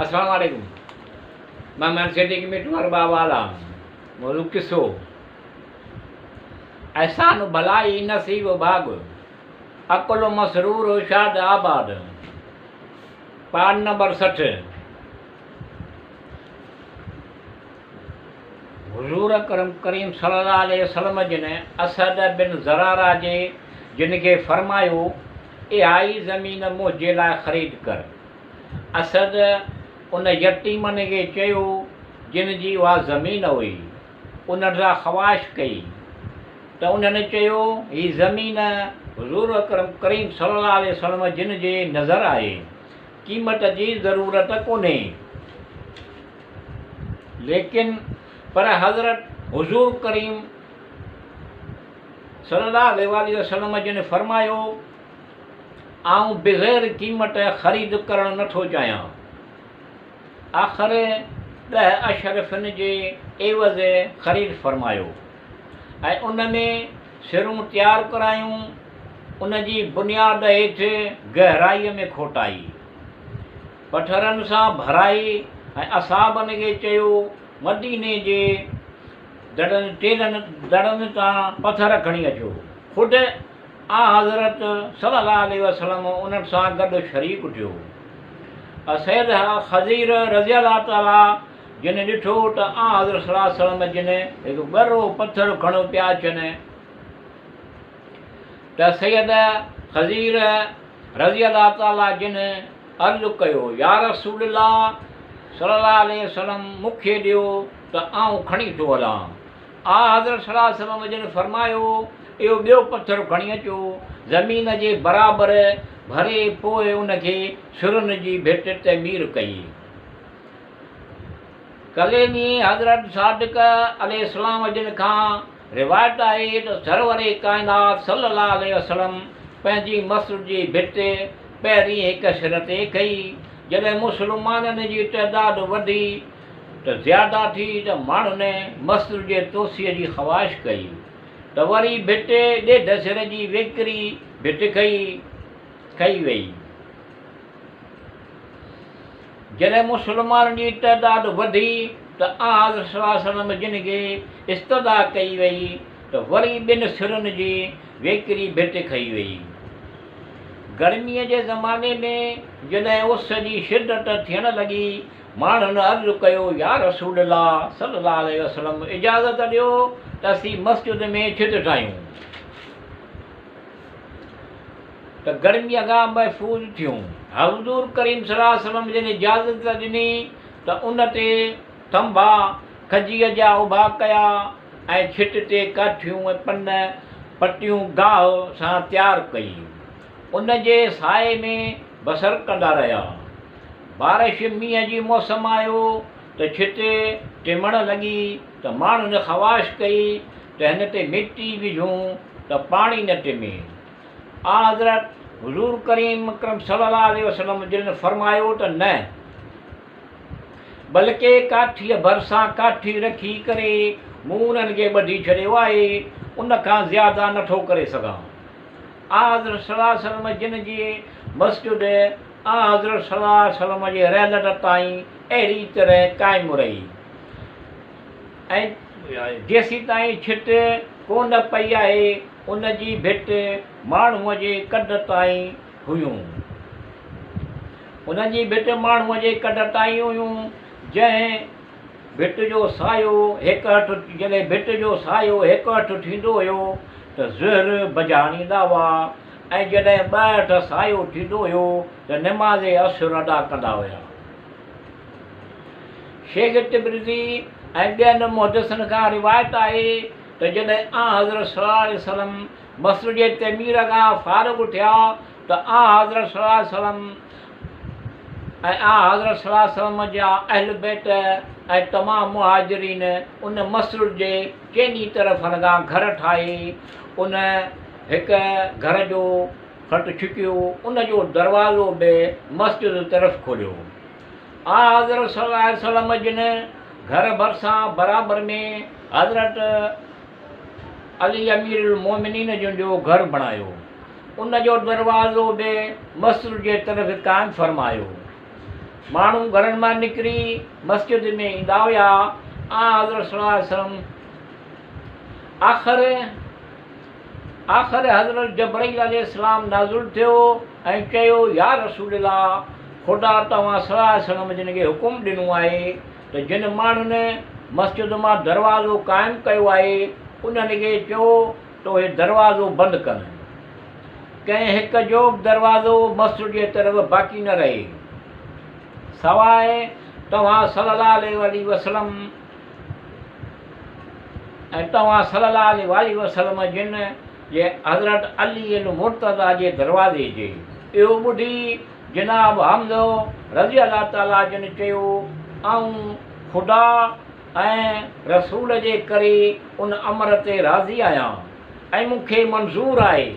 السلام عليڪم مان مهر صديق مٺو ارباب والا موضوع قصو احسان ڀلائي نصيب ڀاڳ عقل مسرور شاد آباد پاڙ نمبر 60 حضور اڪرم ڪريم صلي الله عليه وسلم جن اسعد بن زراره جي جن کي فرمايو، اها ئي زمين منهنجي لاء خريد ڪر. اسعد ان يتيمن کي چيو جن جي اها زمين هئي، انهن سان خواهش ڪئي ته انهن چيو، هي زمين حضور اڪرم ڪريم صلي الله عليه وسلم جن جي نظر آهي، قيمت جي ضرورت ڪونهي. ليڪن پر حضرت حضور ڪريم صلي الله عليه واٰله وسلم جن فرمايو، آئون بغير قيمت خريد ڪرڻ نه ٿو چاهيان. آخر ڏهه اشرفن جي عيوض خريد فرمايو ۽ ان ۾ سرون تيار ڪرايون، ان جي بنياد هيٺ گهرائيء ۾ کوٽائي. پٿرن سان ڀرائي ۽ اصحابن کي چيو، مديني جي دڙن ٽيلن دڙن تان پٿر کڻي اچو. خود آنحضرت صلي الله عليه وسلم انهن سان گڏ شريڪ ٿيو. سيد خضير رضي الله تعاليٰ جن ڏٺو ته آنحضرت صلي الله عليه وسلم جن هڪ ڳرو پٿر کڻيو پيا اچن ته سيد خضير رضي الله تعاليٰ جن عرض ڪيو، يا رسول الله صلي الله عليه وسلم مون کي ڏيو ته آئون کڻي ٿو هلان. آنحضرت صلي الله عليه وسلم جن فرمايو، اهو ٻيو پٿر کڻي اچو، زمين جي برابر ڀري پوء ان کي سرن جي ڀت تعمير ڪئي. ڪليني حضرت صادق عليه السلام جن کان روايت آهي ته سرور ڪائنات صلي الله عليه وسلم پنهنجي مسجد جي ڀت پهرين هڪ سر تي ڪئي، جڏهن مسلمانن جي تعداد وڌي ته زياده ٿي ته ماڻهن مسجد جي توسيع جي خواهش ڪئي ته وري ڀت ڏيڍ سر جي ويڪري ڀت ڪئي وئي. جڏهن مسلمانن جي تعداد وڌي ته آنحضرت صلي الله عليه وسلم جن کي استدعا ڪئي وئي ته وري ٻن سرن جي ويڪري ڀت کئي وئي. گرميء جي زماني ۾ جڏهن اس جي شدت ٿيڻ لڳي، ماڻهن عرض ڪيو، يا رسول الله صلي الله عليه وسلم اجازت ڏيو ته اسين مسجد ۾ ڇت ٺاهيون. ته گرميء کان محفوظ ٿيون. حضور ڪريم صلي الله عليه وسلم جن اجازت ڏني ته ان تي ٿنڀا کجيء جا اڀا ڪيا ۽ ڇت تي ڪاٺيون ۽ پن پٽيون گاهه سان تيار ڪئي. ان جي سائي ۾ بسر ڪندا رهيا. بارش مينهن جي موسم آيو ته ڇت ٽمڻ لڳي ته ماڻهن خواهش ڪئي ته هن تي مٽي وجهون ته پاڻي نه ٽمي. آنحضرت حضور ڪريم اڪرم صلي الله عليه وسلم جن فرمايو ته نه بلڪه ڪاٺيء ڀرسان ڪاٺي رکي ڪري مون انهن کي ٻڌي ڇڏيو آهي، ان کان زياده نه ٿو ڪري سگهان. آنحضرت صلي الله عليه وسلم جن جي مسجد آنحضرت صلي الله عليه وسلم جي رحلت تائين اهڙي طرح قائم رهي. ۽ جيسيتائين ڇت ڪونه پئي آهي، ان جي ڀت ماڻهوء جي قد تائين هيون. ان جي ڀت ماڻهوء جي قد تائين هيون، جنهن ڀت جو سايو هڪ هٿ جڏهن ڀت جو سايو هڪ هٿ ٿيندو هيو ته ظهر بجا آڻيندا هئا ۽ جڏهن ٻه هٿ سايو ٿيندو هيو ته نماز عصر ادا ڪندا هيا. شيخ تبرزي ۽ ٻين محدثن کان روايت آهي ته جڏهن آنحضرت صلي الله عليه وسلم مسجد جي تعمير کان فارغ ٿيا ته آنحضرت صلي الله عليه وسلم ۽ آنحضرت صلي الله عليه وسلم جا اهل بيت ۽ تمام مهاجرين ان مسجد جي چئني طرفن کان گهر ٺاهي ان هڪ گهر جو کٽ ڇڪيو، ان جو دروازو به مسجد طرف کوليو. آنحضرت صلي الله عليه وسلم جن گهر ڀرسان برابر ۾ حضرت علي امير المومنين جن جو گهر بڻايو. ان جو دروازو به مسجد جي طرف قائم فرمايو. ماڻهو گهرن مان نڪري مسجد ۾ ايندا هيا. آنحضرت صلي الله عليه وسلم آخر آخر حضرت جبرئيل عليه السلام نازل ٿيو ۽ چيو، يا رسول الله! خدا توهان صلي الله عليه وسلم جن کي حڪم ڏنو آهي ته جن ماڻهن مسجد مان دروازو قائم ڪيو آهي انهن کي چئو ته اهي دروازو بند ڪن. ڪنهن هڪ جو به دروازو مسجد جي طرف باقي نه رهي سواء توهان صلي الله عليه واٰله وسلم ۽ توهان صلي الله عليه واٰله وسلم جن جي حضرت علي المرتضيٰ جي دروازي جي. اهو ٻڌي جناب حمزه رضي الله تعالٰي جن چيو، آئون خدا ۽ رسول جي ڪري ان امر تي راضي آهيان ۽ مون کي منظور آهي.